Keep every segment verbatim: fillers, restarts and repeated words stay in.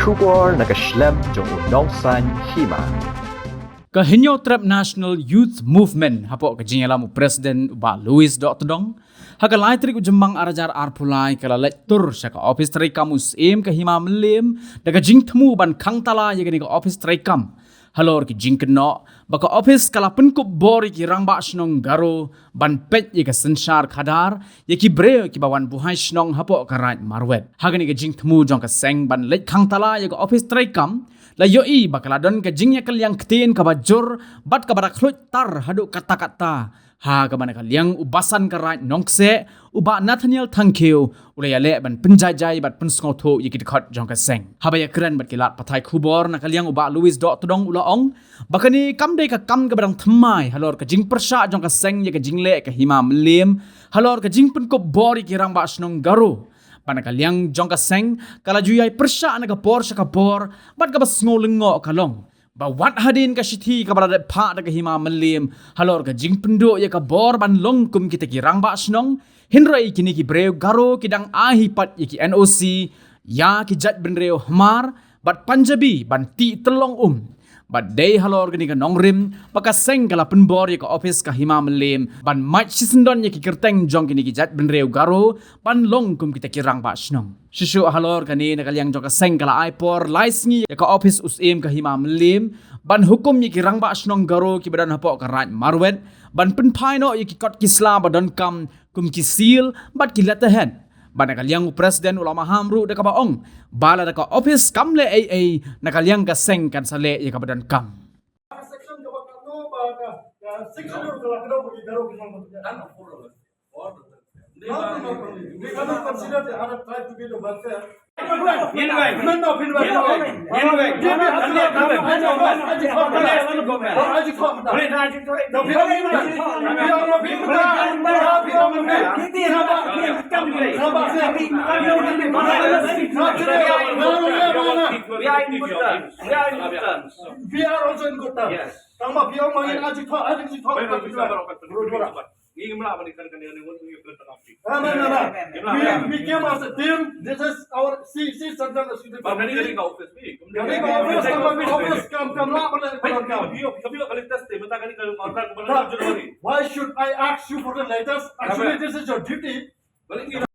Khubor na ka shlem jong u nongsaiñ hima. Ka Hynñiewtrep National Youth Movement hapoh ka jingïalam u President u Bah Louis Dohtdong, ha ka lai tarik u Jymmang ar hajar arphew lai ka la leit tur sha ka ophis treikam u Syiem ka Hima Mylliem da ka jingthmu ban khang tala ïa kane ka ophis treikam halor ka jingkynnoh ba ka ophis ka la pynkup bor ïa ki rangbah shnong Garo ban peit ïa ka synshar khadar ïa ki briew kiba wan buhai shnong hapoh ka Raid Marwet. Ha kane ka jingthmu jong ka seng ban leit khang tala ïa ka ophis treikam, la ïohi ba ka la don ka jingïakylliang ktien kaba jur bad kaba da khluit tar haduh katta katta. Ha kaba na ka liang u Basan ka Raid Nongkseh, u Bah Nathaniel Thangkhiew, u la ïaleh ban pynjai jai bad pynsngewthuh ïa ki dkhot jong ka seng. Haba ïakren bad ki lad pathai khubor na ka liang u Bah Louis Dohtdong u la ong ba kane kam dei ka kam kaba dang thymmai halor ka jingpyrshah jong ka seng ïa ka jingleh ka Hima Mylliem halor ka jingpynkup bor ïa ki rangbah shnong Garo. Bad na ka liang jong ka seng ka la ju ïai pyrshah na ka por sha ka por bad kaba sngew lyngngoh ka long ba wat hadien ka shithi kaba la dep phah da ka Hima Mylliem halor ka jingpynduh ïa ka bor ban long kum kita ki rangbah shnong, hynrei kine ki briew Garo ki dang ai hi pat ïa ki N O C ïa ki jaitbynriew Hmar bad Punjabi ban tih tyllong um. Bad dei halor kane ka nongrim ba ka seng ka la pynbor ïa ka ophis ka Hima Mylliem ban mait shisyndon ïa ki kyrteng jong kine ki jaitbynriew Garo ban long kum kita ki rangbah shnong. Shisha halor kane na ka liang jong ka seng ka la ai por lai sngi ïa ka ophis u Syiem ka Hima Mylliem ban hukum ïa ki rangbah shnong Garo kiba don hapoh ka Raid Marwet ban pynphai noh ïa ki kot ki sla ba donkam kum ki seal bad ki letterhead. Bad na ka liang u President u la maham ruh da kaba ong ba lada ka ophis kam leh ei ei, na ka liang ka seng kan sa leh ïa kaba donkam. Section kaba katno ba ka, ka section ka la kdew ba ki Garo ki nong. They cannot consider the other tribe to be the welfare. Ngin weng. Ngin weng. Ngin weng. We are in good terms. We are in good terms. We are also in good terms. Yes. Tang ba phi ong ma ngin aji thok, aji thok. Ngi ngim lah ban ïa kane kane ngi ngi kren tang. Ah, no, no, no. We, we came as a team. This is our C C Central Executive Committee. Ba kane kane ka office ni. Kane ka office, tang ba kane office kam kam lah ban ïa kane kam. Why should I ask you for the letters? Actually, this is your duty. Ngi don,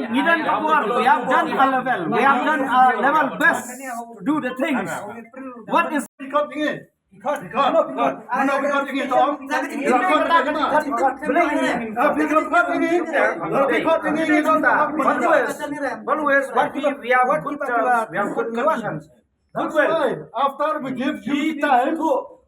ngi don ka por, we have done our level, we have done our level best to do the things. What is Record ngi. Record. Record. Mano record ngi to? Record ngi. Record ngi. Always, always, what we, we have good terms, we have good connections. That's why, after we give you the time,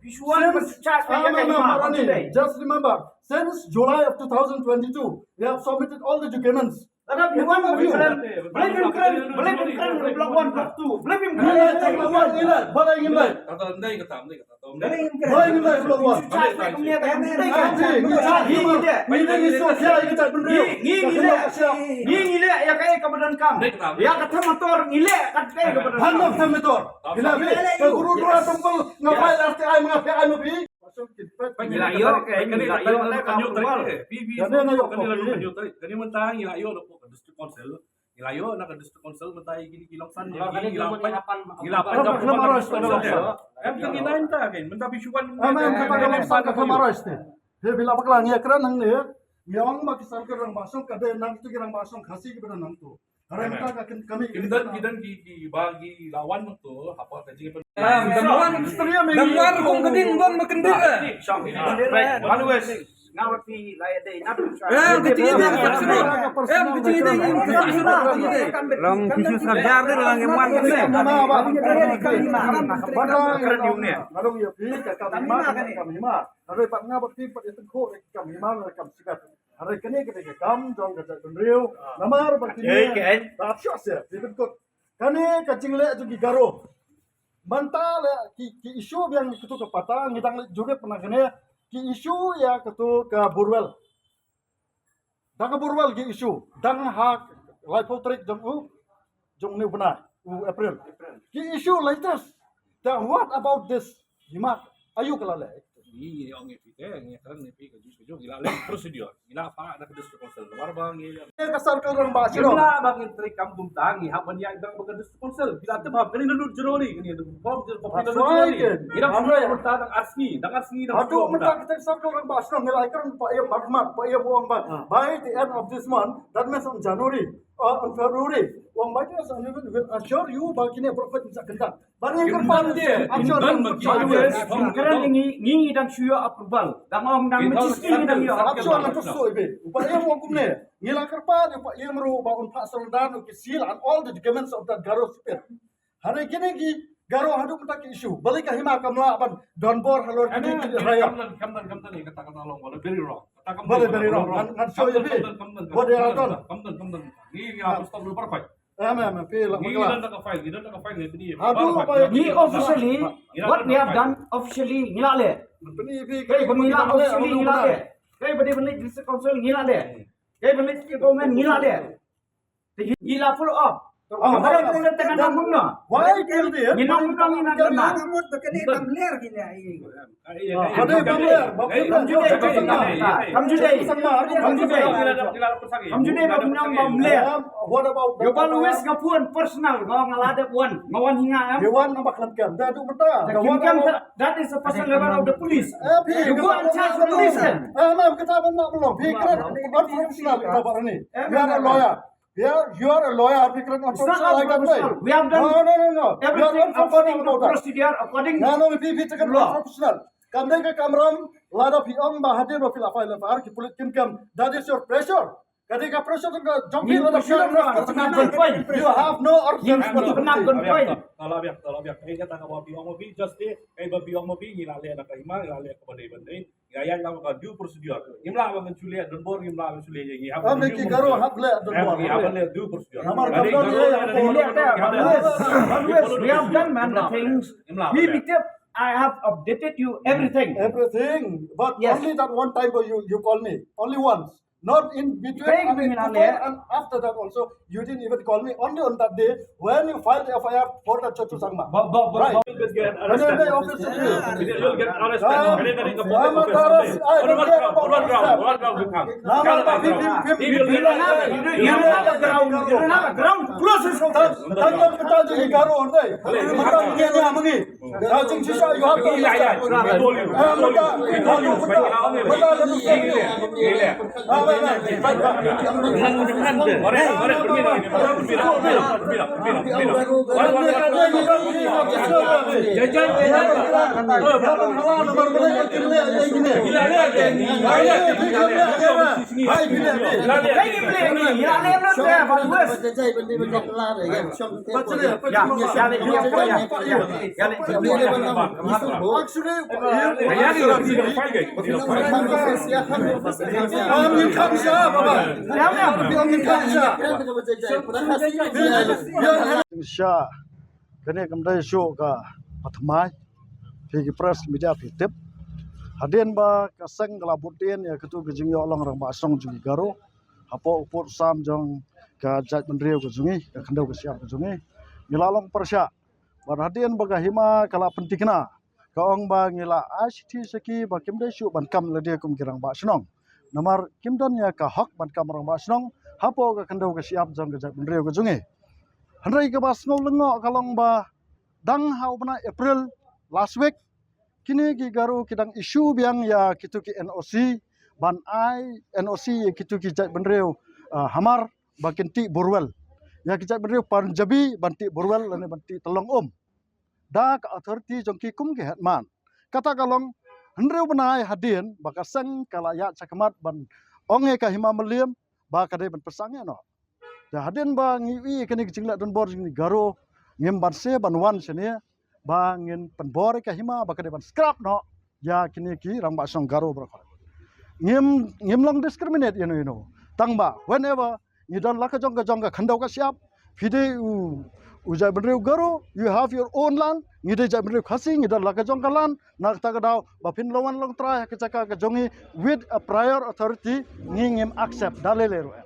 since, ah, no, no, Maharani, just remember, since July of two thousand twenty-two, we have submitted all the documents. Lada phi wan, believe him kren, believe him kren, block one, block two, believe him kren. Ngi leh, block one, ngi leh, balei ngim leh? Kata ndai kata, ndai kata. Balei ngim leh, block one? Ngi leh, ngi leh, ngi leh ïa kaei kaba donkam. Ïa ka thema motor ngi leh kaei kaba donkam. Hangno ka thema motor? Ngi leh, ka Gurudwara temple nga file R T I ma nga file ma phi. Ngi la ïoh, ngi la ïoh na ka approval. Kane na ïoh copy. Kane mynta ngi la ïoh na ka district council. Ngi la ïoh na ka district council mynta ïa kine ki long san ïa ki, ngi la pynjah, ngi la pynjah. Em, kane ngi nai mynta kan, mynta phi shu wan. Em, em, kata ka long san ka Khamaroish te. He, phi la bakla ngi ïa kren hangne. Ngi ong ma ki sarkar rangbah shnong ka dei nangtu ki rangbah shnong Khasi kiba don nangtu. Hynrei mynta ka kin kami. Ki don, ki don ki, kiba ki la wan nangtu, haba ka jingpyn. Em, dang wan, dang wan kum ka ding don ma kyndit. Em, ka jingïadei ka jingïadei. Long ki shu sarjar de lang ki wan ne. Ba ka kren ïa u ne. Ngalung ïa phi ka kam hima, ka kam hima. Hynrei pat nga bad phi pat ïa tyngkhuh ïa ka kam hima, ka kam sibat. Hynrei kane ka dei ka kam jong ka jaitbynriew. Namar ba kine. Ba shuh shuh phi pynkut. Kane ka jingleh jong ki Garo. Mynta leh ki, ki issue biang katu ka patta, ngi dang leh jurip na kane, ki issue ïa katu ka borewell. Dang ka borewell ki issue, dang ha laiphew tarik jong u, jong une u bnai, u April. Ki issue latest. Then what about this? Hima, aïu ka la leh? Ngi, ngi ong ïa phi te, ngi kren ïa phi kajuh kajuh, ngi la leh procedure, ngi la phah na ka District Council, namar ba ngi, eh, ka circle Rangbah Shnong. Ngi la ba ngin trei kam kumta, ngi hap ban ïaid bad ka District Council. Ngi la tip hap, kane na lut jrong ni, kane na lut jrong ni. Ngi la lut jrong ni. Ngi la lut jrong ni. Dang ar sngi, dang ar sngi, dang ar sngi. Haduh mynta kita circle Rangbah Shnong ngi la kren, Paiem Markhmat, Paiem u ong ba, by the end of this month, that means on January, uh, on February, u ong by the end of January, we'll assure you ba kine profit sa kynta. Bad ngi kyrpad, I'm sure, always, kren ngi, ngi dang shu ïoh approval. Dang ong dang mesti ngi dang ïoh. I'm sure, ngan to soi be. U Paiem u ong kumne. Ngi la kyrpad u Paiem ruh ba un phah surrender u ki seal and all the documents of that Garo spirit. Hynrei kine ki Garo haduh mynta ki issue. Balei ka hima kam lah ban don bor halor kine ki raya. Kam don, kam don, kam don, kata kata long, very wrong. Kata kam don, very wrong. Ngan, ngan soi be. What they have done. Kam don, kam don. Ngi, ngi la stop dulu, perfect. Em, em, em, phi la. Ngi don da ka file, ngi don da ka file, ngi don da ka file. Haduh ba ngi officially, what we have done officially, ngi la leh. Phi, phi, phi, ngi la officially, ngi la leh. Kaei ba dei ban leit District Council, ngi la leh. Kaei ba leit State Government, ngi la leh. Te ngi la follow up. Ba dei ban leit tang na kumno. Why till the end? Ngi na kumno, ngi na kumno. Kam ju dei, kam ju dei, kam ju dei. Kam ju dei ba bym ong ba ym leh. What about the, ïa ba Louis nga phone personal, nga ong nga la dep wan, nga wan hi nga em. Ïa wan namar khlem kem. Da du mynta. Da khlem kem, that is a personal level of the police. Eh, phi, you go and charge the police then. Eh, ma'am, kata ba nga belong. Phi kren unprofessional kata ba ni. You are a lawyer. Yeah, you are a lawyer, phi kren unprofessional like that way. It's not unprofessional. We have done everything according to procedure, according to law. No, no, phi, phi kren unprofessional. Kam dei ka kamram, lada phi ong ba hadien ba phi la file F I R ki pulit kim kem, that is your pressure. Ka dei ka pressure ka jong phi, lada phi ong ba you have no responsibility. Tala biak, tala biak. Kaei kata kaba phi ong ma phi, just kaei ba phi ong ma phi, ngi la leh na ka hima, ngi la leh kaba dei ban dei. Ngi ïaid lang ka due procedure. Ngim lah ban shu leh don bor, ngim lah ban shu leh ïa ngi. Am ki Garo hap leh don bor. Ngi hap leh due procedure. Namar ka don ïa, always, we have done, man, the things. We, we tip, I have updated you everything. Everything. But only that one time you, you call me. Only once. Not in between, I mean, before and after that also, you didn't even call me. Only on that day when you filed the F I R for the Chotu Sangma. Right. You'll get arrested. You'll get arrested. Ground. Ground. Close yourself. Tang tang tang. Ka jingshisha, you have to understand. I told you. I told you. I told you. Sha kane kam dei shuh ka patmai, phi ki press media phi tip. Hadien ba ka seng ka la bud dien ïa katu ka jingïoh long rangbah shnong jong ki Garo hapoh u pud u sam jong ka jaitbynriew ka jong ngi, ka khyndew ka shyiap ka jong ngi, ngi la long pyrshah. Bad hadien ba ka hima ka la pynthikna, ka ong ba ngi la ai shithi sha ki ba kim dei shuh ban kam lade kum ki rangbah shnong. Namar kim don ïa ka hok ban kam rangbah shnong hapoh ka khyndew ka shyiap jong ka jaitbynriew ka jong ngi. Hynrei kaba sngew lyngngoh ka long ba dang ha u bnai April last week, kine ki Garo ki dang issue biang ïa kitu ki N O C, ban ai N O C ïa kitu ki jaitbynriew, ah, Hmar ba kin tih borewell. Ïa ki jaitbynriew Punjabi ban tih borewell lane ban tih tyllong um da ka authority jong ki kum ki headman. Kata ka long hynriew bnai hadien ba ka seng ka la ïaid shakhmat ban ong ïa ka hima Mylliem ba ka dei ban pyrsang ïa noh. Te hadien ba ngi ïohi ïa kane ka jingleh donbor jong ngi Garo, ngim banse ban wan shane ba ngin pynbor ïa ka hima ba ka dei ban scrap noh ïa kine ki rangbah shnong Garo baroh. Ngim, ngim long discriminate ïano ïano. Tang ba whenever ngi don la ka jong ka jong ka khyndew ka shyiap, phi dei u, u jaitbynriew Garo, you have your own land, ngi dei jaitbynriew Khasi, ngi don la ka jong ka land, na kata ka daw ba phin long wan long trai ha ka jaka ka jong ngi with a prior authority, ngi ngim accept da lei lei ruh em.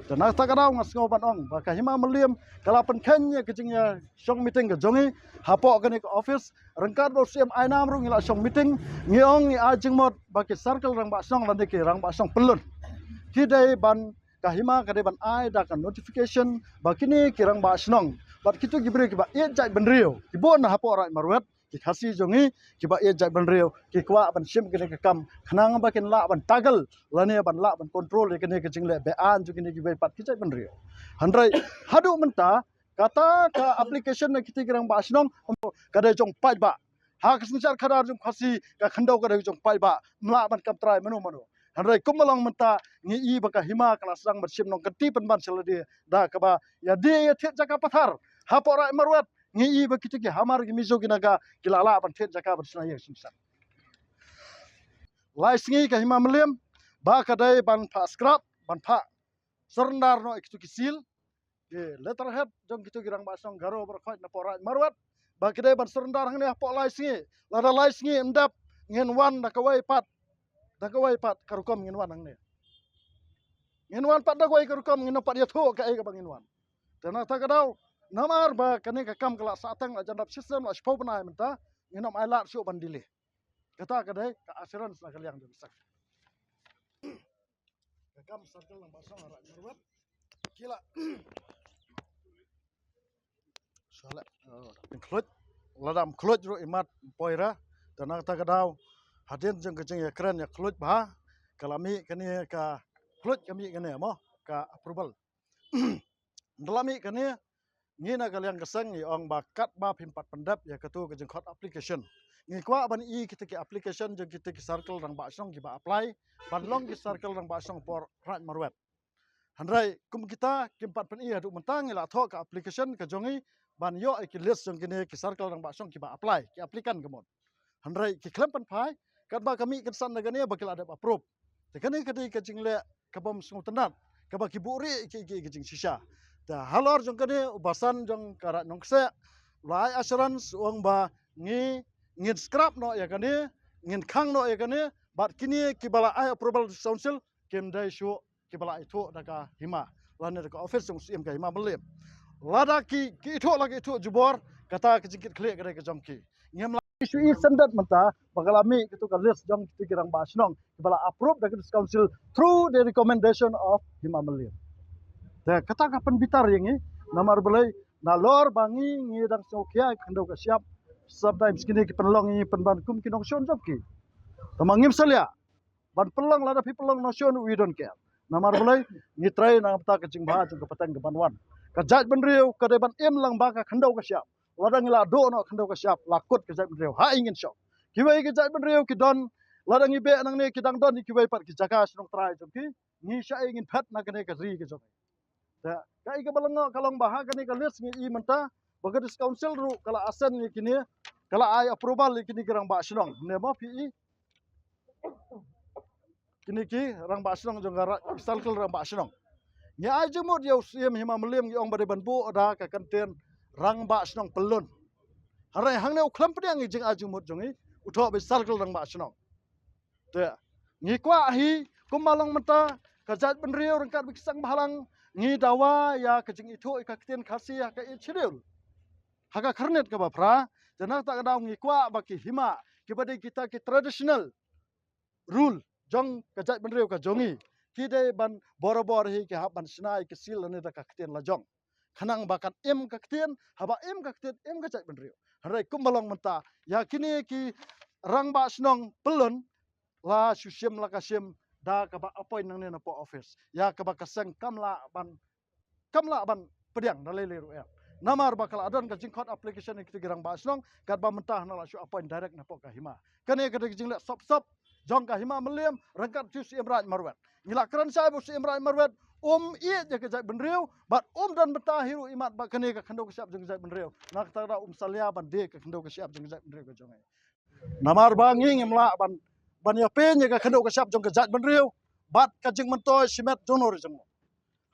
Te na kata ka daw nga sngew ban ong ba ka Hima Mylliem ka la pynkheiñ ïa ka jingïashong meeting ka jong ngi hapoh kane ka office. Ryngkat bad u Syiem Ainam ruh ngi la shong meeting, ngi ong ngi ai jingmut ba ki circle rangbah shnong lane ki rangbah shnong pyllun ki dei ban, ka Hima ka dei ban ai da ka notification ba kine ki rangbah shnong bad kito ki briew kiba ïeit jaitbynriew ki bun na hapoh Raid Marwet, ki Khasi jong ngi kiba ïeit jaitbynriew ki kwah ban shim kane ka kam khnang ba kin lah ban tackle lane ban lah ban control ïa kane ka jingleh be-aiñ jong kine kiwei pat ki jaitbynriew. Hynrei haduh mynta kata ka application na kito ki rangbah shnong ka dei jong paidbah. Ha ka synshar khadar jong Khasi ka khyndew ka dei jong paidbah, ym lah ban kam trai mano mano. Hynrei kumba long mynta ngi i ba ka Hima ka la sdang ban shim nongkynti pynban sha lade da kaba ïadie ïa thied jaka pathar hapoh Raid Marwet. Ngi i ba kito ki Hmar, ki Mizo, ki Naga ki la lah ban thied jaka ban shna ïa ka synshar. Lai sngi ka Hima Mylliem ba ka dei ban phah scrap, ban phah surrender noh ïa kito ki seal, ki letterhead jong kito ki rangbah shnong Garo bad Rakhoi napoh Raid Marwet ba ki dei ban surrender hangne hapoh lai sngi. Lada lai sngi ym dep, ngin wan da kawei pat, da kawei pat ka rukom ngin wan hangne. Ngin wan pat da kawei ka rukom, ngin ym pat ïathuh kaei kaba ngin wan. Te na kata ka daw, namar ba kane ka kam ka la sah tang, la jan dap shisnem, la shiphew bnai mynta, ngin ym ailad shuh ban delay. Kata ka dei ka assurance na ka liang jong ka circle. Ka kam circle rangbah shnong Raid Marwet ki la, shuwa leh, oh, khluid, lada ym khluid ruh imat poi ra. Te na kata ka daw, hadien jong ka jingïakren ïakhluid bha, ka la mih kane ka khluid, ka mih kane mo ka approval. Ynda la mih kane, ngi na ka liang ka seng ngi ong ba katba phim pat pyndep ïa kato ka jingkhot application, ngi kwah ban i kita ki application jong kita ki circle rangbah shnong kiba apply ban long ki circle rangbah shnong hapoh Raid Marwet. Hynrei kum kita kim pat pyn-i haduh mynta, ngi la thoh ka application ka jong ngi ban ïoh ïa ki list jong kine ki circle rangbah shnong kiba apply, ki applicant ka mut. Hynrei ki khlem pynphai, katba ka mih kynsan na kane ba ki la dep approve. Te kane ka dei ka jingleh kabym sngewtynnat, kaba ki buhrieh ïa ki, ki, ki jingshisha. Te halor jong kane u Basan jong ka Raid Nongkseh u la ai assurance, u ong ba ngi, ngin scrap noh ïa kane, ngin khang noh ïa kane, bad kine kiba la ai approval District Council kim dei shuh kiba la ithuh da ka Hima lane da ka office jong u Syiem ka Hima Mylliem. Lada ki, ki ithuh la ki ithuh jubor, kata ka jingkitkhlieh ka dei ka jong ki. Ngim lah shuh i shen dep mynta ba ka la mih kito ka list jong kito ki rangbah shnong kiba la approve da ka District Council through the recommendation of Hima Mylliem. Te kata ka pynbitar ïa ngi, namar balei, nalor ba ngi, ngi dang sngewkhia ïa ka khyndew ka shyiap, sometimes kine ki pynlong ïa ngi pynban kum ki nongshun jong ki. Tangba ngim salia ban pynlong, lada phi pynlong nongshun, we don't care. Namar balei, ngi trei na ka bynta ka jingbha jong ka pateng kaban wan. Ka jaitbynriew ka dei ban im lang bad ka khyndew ka shyiap. Lada ngi la duh noh khyndew ka shyiap, la kut ka jaitbynriew, ha ïing ngin shong. Kiwei ki jaitbynriew ki don, lada ngi beh nangne ki dang don ïa kiwei pat ki jaka shnong trai jong ki, ngi shaei ngin phet na kane ka ri ka jong ngi. Te kaei kaba lyngngoh ka long ba ha kane ka list ngi i mynta ba ka District Council ruh ka la assent ïa kine, ka la ai approval ïa kine ki rangbah shnong. Ne mo phi i, kine ki rangbah shnong jong ka ra-, circle rangbah shnong. Ngi ai jingmut ïa u Syiem Hima Mylliem, ngi ong ba dei ban buh da ka kyntien rangbah shnong pyllun. Hynrei hangne u khlem pdiang ïa ka jingai jingmut jong ngi, u thoh ba circle rangbah shnong. Te ngi kwah hi, kumba long mynta, ka jaitbynriew ryngkat bad ki seng bhalang, ngi dawa ïa ka jingithuh ïa ka ktien Khasi ha ka Eighth Schedule ha ka khyrnit kaba phra. Te na kata ka daw ngi kwah ba ki Hima, kiba dei kita ki traditional ruler jong ka jaitbynriew ka jong ngi, ki dei ban borabor hi ki hap ban shna ïa ki seal lane da ka ktien lajong, khnang ba kan im ka ktien, haba im ka ktien, im ka jaitbynriew. Hynrei kumba long mynta, ïa kine ki rangbah shnong pyllun la shu shim la ka shim da kaba appoint nangne napoh office, ïa kaba ka seng kam lah ban, kam lah ban pdiang da lei lei ruh em. Namar ba ka la don ka jingkhot application ïa kito ki rangbah shnong, katba mynta hana la shu appoint direct napoh ka Hima. Kane ka dei ka jingleh sop sop jong ka Hima Mylliem ryngkat u Syiem Raid Marwet. Ngi la kren shai ba u Syiem Raid Marwet um ïeit ïa ka jaitbynriew bad um don bynta hi ruh imat ba kane ka khyndew ka shyiap jong ka jaitbynriew. Na kata ka daw um salia ban die ka khyndew ka shyiap jong ka jaitbynriew ka jong ngi. Namar ba ngi ngim lah ban, ban ïapeiñ ïa ka khyndew ka shyiap jong ka jaitbynriew bad ka jingmyntoi shimet jong no re jong no.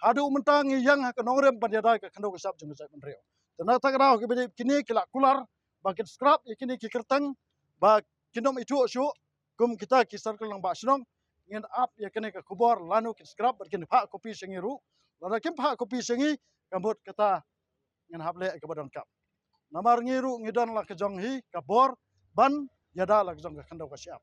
Haduh mynta ngi ïeng ha ka nongrim ban ïada ïa ka khyndew ka shyiap jong ka jaitbynriew. Te na kata ka daw kiba dei kine ki la kular ba kin scrap ïa kine ki kyrteng ba kin ym ithuh shuh kum kita ki circle rangbah shnong. Ngin ap ïa kane ka khubor lano kin scrap bad kin phah copy sha ngi ruh. Lada kim phah copy sha ngi, ka mut kata ngan hap leh kaba donkam. Namar ngi ruh ngi don la ka jong hi ka bor ban ïada la ka jong ka khyndew ka shyiap.